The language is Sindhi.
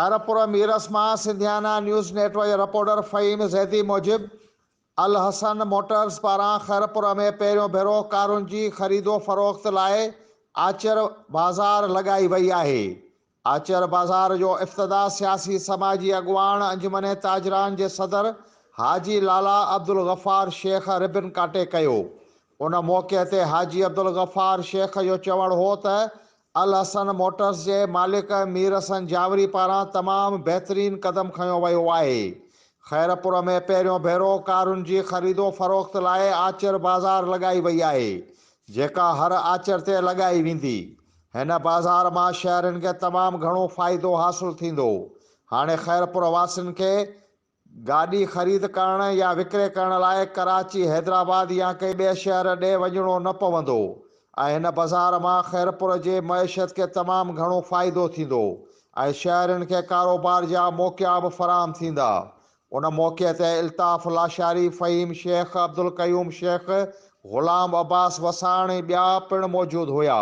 خيرپور ميرس مان سنڌيانا نيوز نيٽ ورڪ جي رپورٽر فهيم زيدي موجب الحسن موٽرز پاران خيرپور ۾ پهريون ڀيرو ڪارن جي خريد و فروخت لاء آچر بازار لڳائي وئي آهي. آچر بازار جو افتتاح سياسي سماجي اڳواڻ انجمن تاجران جي صدر حاجي لالا عبدالغفار شيخ ربن ڪاٽي ڪيو. ان موقعي تي حاجي عبدالغفار شيخ جو چوڻ هو ته الحسن موٽرز جي مالڪ مير حسن جاوري پاران تمام بهترين قدم کنيو ويو آهي. خيرپور ۾ پهريون ڀيرو ڪارن جي خريد و فروخت لاء آچر بازار لڳائي وئي آهي، جيڪا هر آچر تي لڳائي ويندي. هن بازار مان شهرين کي تمام گهڻو فائدو حاصل ٿيندو. هاڻي خيرپور واسين کي گاڏي خريد ڪرڻ يا وڪري ڪرڻ لاء ڪراچي، حيدرآباد يا ڪنهن ٻئي شهر ڏي وڃڻو نه پوندو ۽ هن بازار مان خيرپور جي معيشت کي تمام گهڻو فائدو ٿيندو ۽ شهرين کي ڪاروبار جا موقعا به فراهم ٿيندا. ان موقعي تي الطاف لاشاري، فهيم شيخ، عبدالقيوم شيخ، غلام عباس وساڻ ۽ ٻيا پڻ موجود هيا.